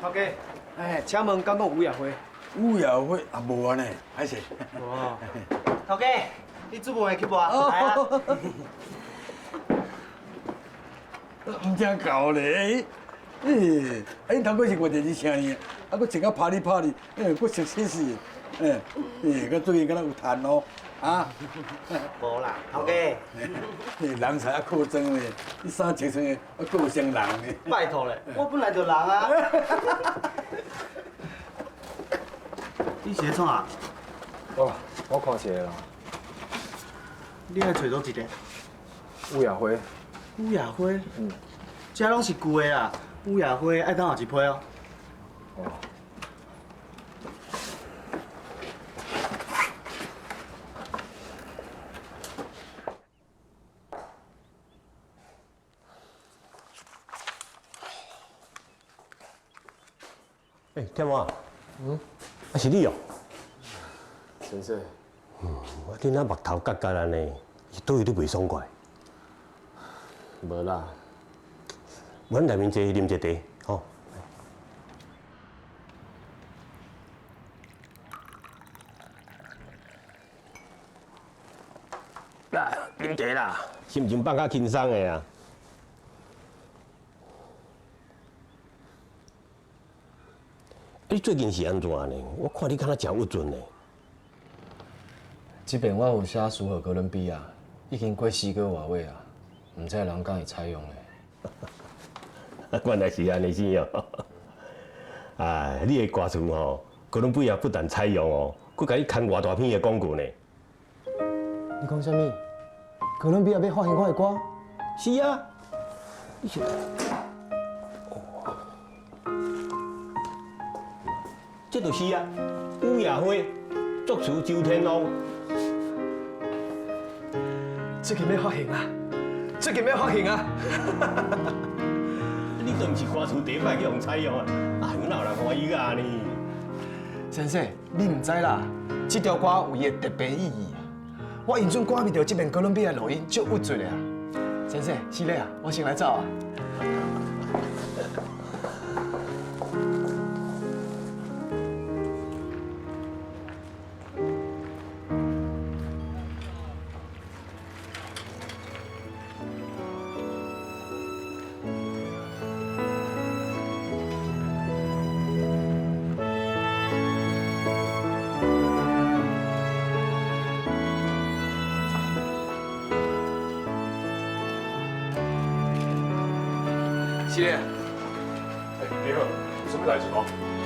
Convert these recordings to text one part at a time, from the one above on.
頭家，哎，請問敢講有午夜花？午夜花啊，無啊呢，歹勢。無。頭家，你煮飯會去無？來啊！毋聽教咧，欸，啊，恁頭家是偌濟日請你，啊，閣穿甲啪哩啪哩，欸，閣熟死死，欸，欸，閣最近敢若有趁哦，啊？無啦，頭家。欸，人才猶靠裝咧，你衫穿穿的，猶閣有像人咧。拜託咧，我本來就人啊。你是咧創啥？哦，我看一下啦。你愛揣佗一個？午夜花。午夜花？嗯。這攏是舊的啦，午夜花愛等後一批哦。哦。欸，天王。嗯。啊，是你哦。先生。嗯，我見咱目頭結結按呢，是佗位你袂爽快？無啦。阮內面坐啉一茶，吼。來，啉茶啦，心情放較輕鬆的啊。你最近是按怎呢？我看你敢若誠鬱卒呢。這遍我有寫書予哥倫比亞，已經過四個外月啊，毋知人敢會採用咧。原來是按呢子哦。哎，你的歌詞吼，哥倫比亞不但採用哦，閣共你刊偌大篇的廣告呢。你講啥物？哥倫比亞欲發行我的歌？是啊。你是。這就是啊，午夜花，作詞周天王。最近欲發行啊！最近欲發行啊！你都毋是歌詞第一擺去予採用啊？哎，哪有人歡喜啊呢？先生，你毋知啦，這條歌有伊的特別意義。我永準趕袂著這遍哥倫比亞錄音，足鬱卒的啊！先生，失禮啊，我先來走啊。是咧。欸，你好，有啥物代志無？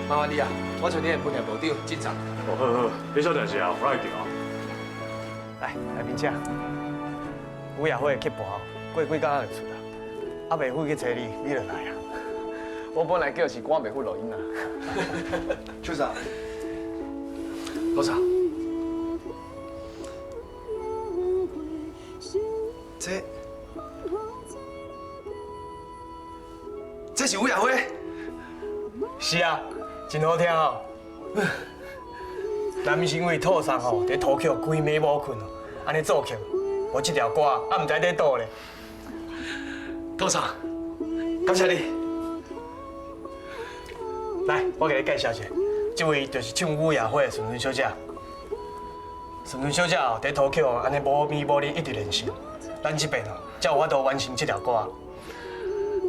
麻煩你啊，我揣你的分店部長進長。哦，好好，彼小代志啊，我來做啊。來，來面請。午夜花的曲盤過幾工就出啦。啊，袂赴去揣你，你就來啊。我本來叫是趕袂赴錄音啦。秋生，多少？這。這是午夜花？是啊，真好聽哦。咱是因為套送吼，佇塗曲規暝無睏哦，按呢做曲，無這條歌啊，毋知佇佗咧。套送，感謝你。來，我給你介紹一下，這位就是唱午夜花的純純小姐。純純小姐哦，佇塗曲哦，按呢無暝無日一直練習，咱這邊哦，才有法度完成這條歌。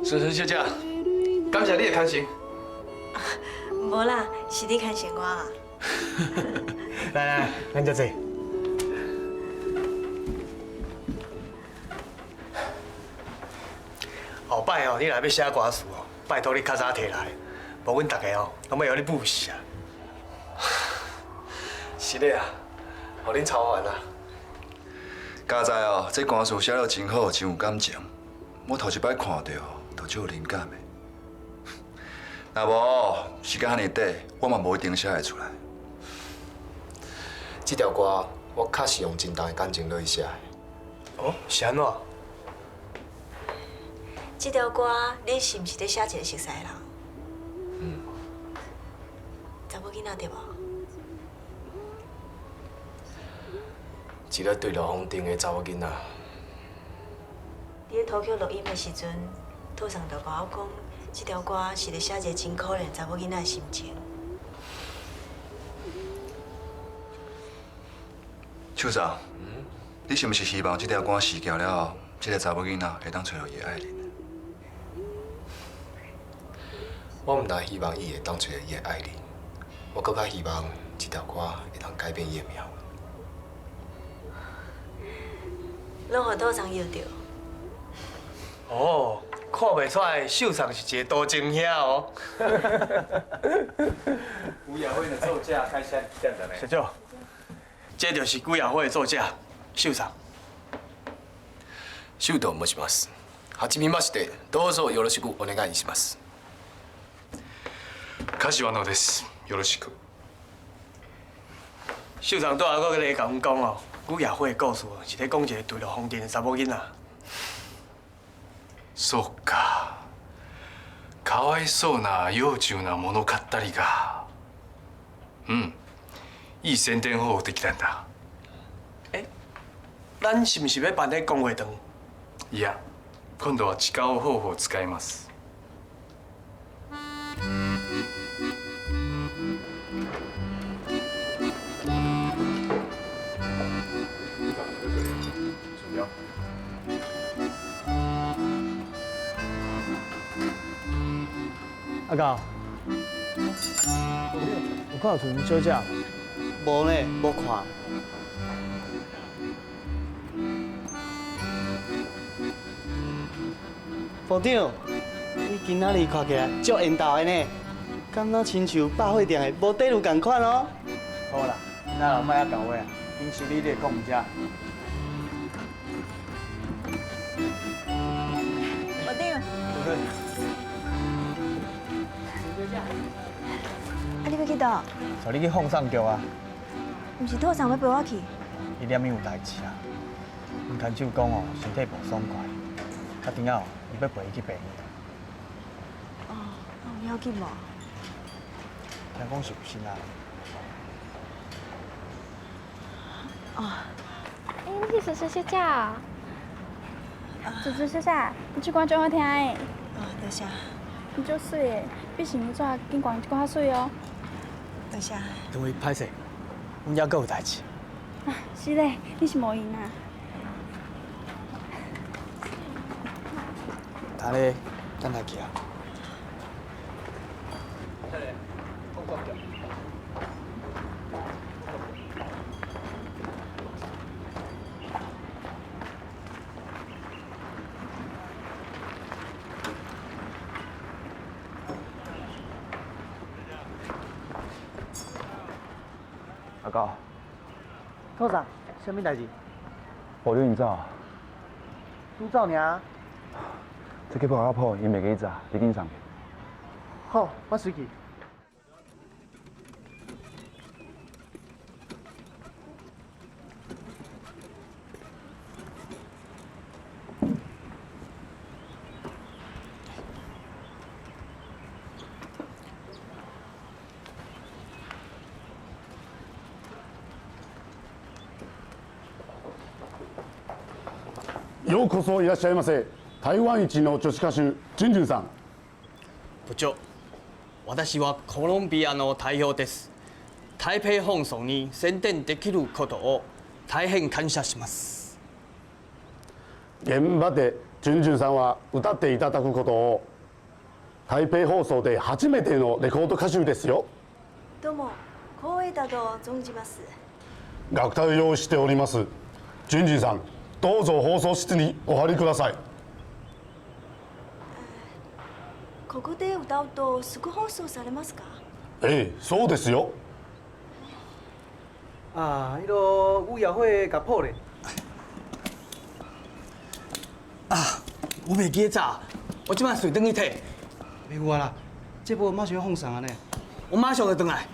純純小姐。感謝你的牽成。無啦，是你牽成我啊。來來，咱這坐。後擺哦，你若欲寫歌詞哦，拜託你較早提來，無阮大家哦，攏欲予你舞死啊。是的啊，予恁操煩啊。佳哉哦，這歌詞寫了真好，真有感情。我頭一擺看著，就足有靈感的。若無時間遐爾短，我嘛無一定寫會出來。這條歌我確實用真重的感情落去寫的。哦，是按怎？這條歌你是毋是咧寫一個熟似的人？嗯。查某囡仔對無？一個墜落風頂的查某囡仔。佇咧塗曲錄音的時陣，套送就共我講，這條歌是咧寫一個真可憐查某囡仔的心情。秀才，你是毋是希望這條歌死掉了後，這个查某囡仔會當揣著伊的愛人？我毋但希望伊會當揣著伊的愛人，我閣較希望這條歌會當改變伊的命運。攏予道長搖著。哦，看袂出來秀才是一個多情兄哦。古雅慧的作者開始點的呢？社長，這就是古雅慧的作者秀才。秀と申します。はじめまして、どうぞよろしくお願いします。柏野です。よろしく。秀才拄仔閣咧共阮講哦，古雅慧的故事是咧講一個墜落風塵的查某囡仔。そうか。かわいそうな幼虫な物語が。うん。いい宣伝方法できたんだ。欸，咱是毋是欲辦咧公會堂？いや、今度は違う方法を使います。阿狗，有看到純純小姐無？無呢，無看。部長，你今仔日看起來足緣投的呢，敢若親像百貨店的無底路仝款哦。好啦，今仔日莫遐厚話啊，緊修理你的講毋遮。部長。啊，你欲去佗？帶你去放送局啊！毋是道長欲陪我去？伊念伊有代誌啊，𪜶牽手講哦，身體無爽快，啊，甜仔哦，伊欲陪伊去病院。哦，有要緊無？聽講是有身啊。哦。欸，你是純純小姐哦。純純小姐，你這歌足好聽的。哦，多謝。你足媠的，比新聞紙景觀閣較媠哦。多謝。兩位歹勢，阮猶閣有代誌。啊，是咧，你是無閒啊？等咧，等下去啊。阿狗，道長，啥物代誌？部長𪜶走，拄走爾。這去報阿婆，𪜶袂記你早，你緊送去。好，我隨去。ようこそいらっしゃいませ。台灣一の女子歌手、ジュンジュンさん。部長、私はコロンビアの代表です。台北放送に宣伝できることを大変感謝します。現場でジュンジュンさんは歌っていただくことを台北放送で初めてのレコード歌手ですよ。どうも、光栄だと存じます。楽隊を用意しております。ジュンジュンさん、どうぞ放送室にお入りください。ここで歌うとすぐ放送されますか？ええ、そうですよ。啊，彼个雨夜花共谱咧。啊，我袂記得早，我這擺隨轉去提。袂有啊啦，這部馬上欲放送啊呢。我馬上就轉來。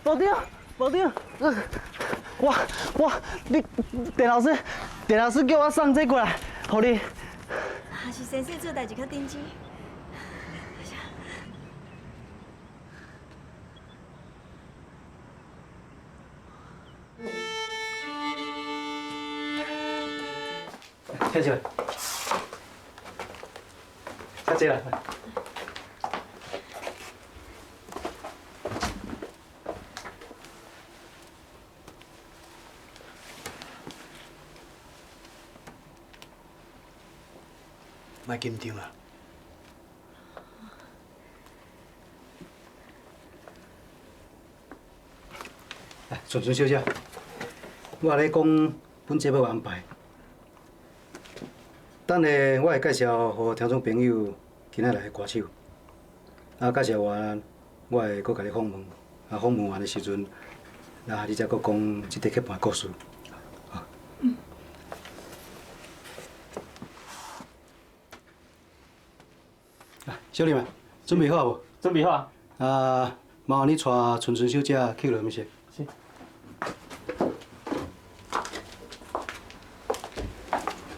部長，部長，我你鄭老師，鄭老師叫我送這過來，予你。還是先生做代誌較認真。請坐。請坐啦。莫紧张啊！来，纯纯小姐，我咧讲本节目安排。等下我会介绍予听众朋友今仔来的歌手。啊，介绍完，我会阁共你访问。啊，访问完的时阵，啊，你才阁讲这块曲盘故事。嗯。小李们，准备好无？准备好啊。啊，麻烦你带纯纯小姐去录音室。是。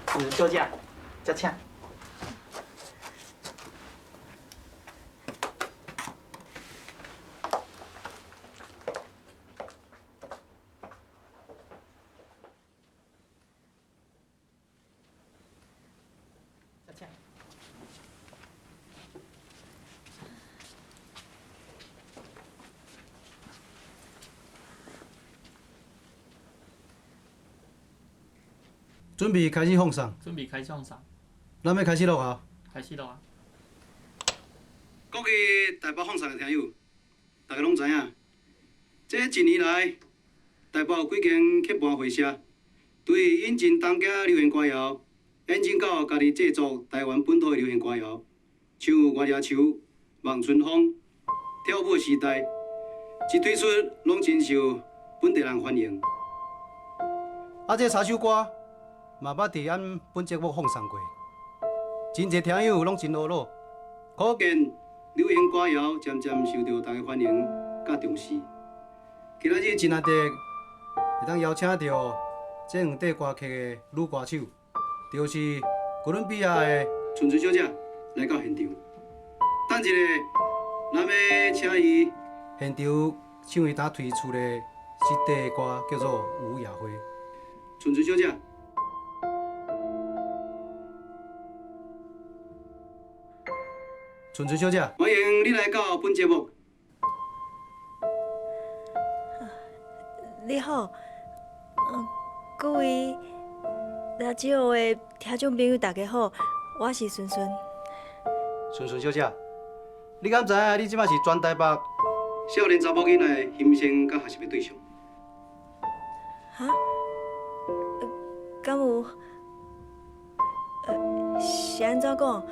纯纯小姐，这请。准备开始放送。准备开始放送。咱欲开始录啊！开始录啊！各位台北放送的听友，大家拢知影，这一年来，台北有几间曲盘会社，对引进当家流行歌谣，演进到家己制作台湾本土的流行歌谣，像《月夜愁》、《望春风》、《跳舞时代》，一推出拢真受本地人欢迎。啊，这三首歌嘛捌伫咱本节目放送过，真济听友拢真呵咾，可见流行歌谣渐渐受到大家欢迎佮重视。今仔日真难得会当邀请到这两块歌曲的女歌手，就是哥伦比亚的纯纯小姐来到现场。等一下，咱欲请伊现场唱伊当推出的这块歌，叫做《吴雅辉》。纯纯小姐。纯纯小姐，欢迎你来到本节目。你好，各位ラジオ的听众朋友，大家好，我是纯纯。纯纯小姐，你敢知影你这摆是全台北少年查某囡仔的欣赏佮学习的对象？哈？敢有？是按怎讲？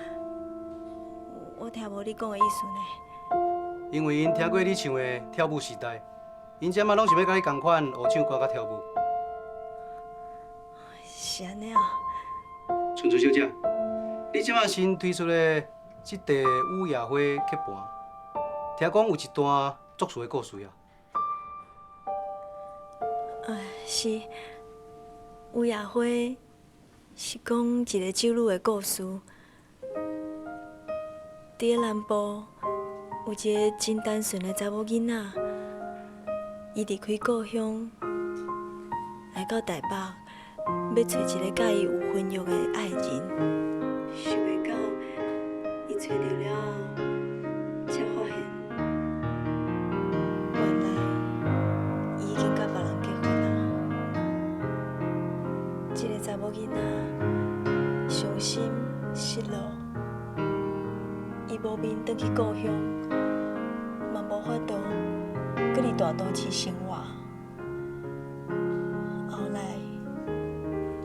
我听无你讲的意思呢。因为𪜶听过你唱的《跳舞时代》，𪜶这摆拢想欲佮你仝款学唱歌佮跳舞。是按呢啊。纯纯小姐，你这摆新推出的这块《午夜花》曲盘，听讲有一段作词的故事啊。是，《午夜花》是讲一个酒女的故事。伫咧南部有一个真单纯的查某囡仔，伊离开故乡来到台北，欲揣一个佮伊有婚约的爱人。想袂到，伊揣著了后，才发现，原来伊已经佮别人结婚啊！这个查某囡仔伤心失落。伊无面转去故乡，嘛无法度阁伫大都市生活。后来，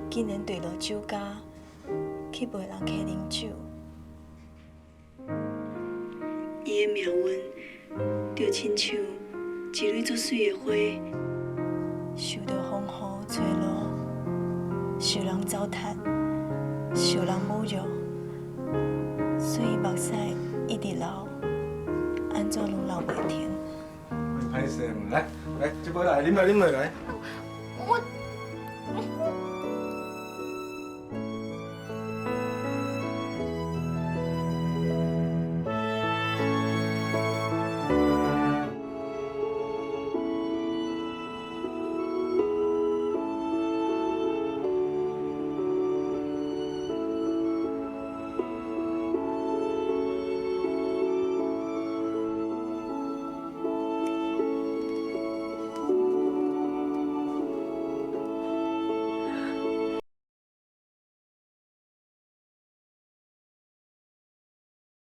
竟然坠落酒家，去陪人客啉酒。伊的命运就亲像一蕊足媠的花，受著风雨吹落，受人糟蹋，受人侮辱。所以目屎一直流，按怎拢流袂停。歹势，来来，这杯来，啉来啉来来。我。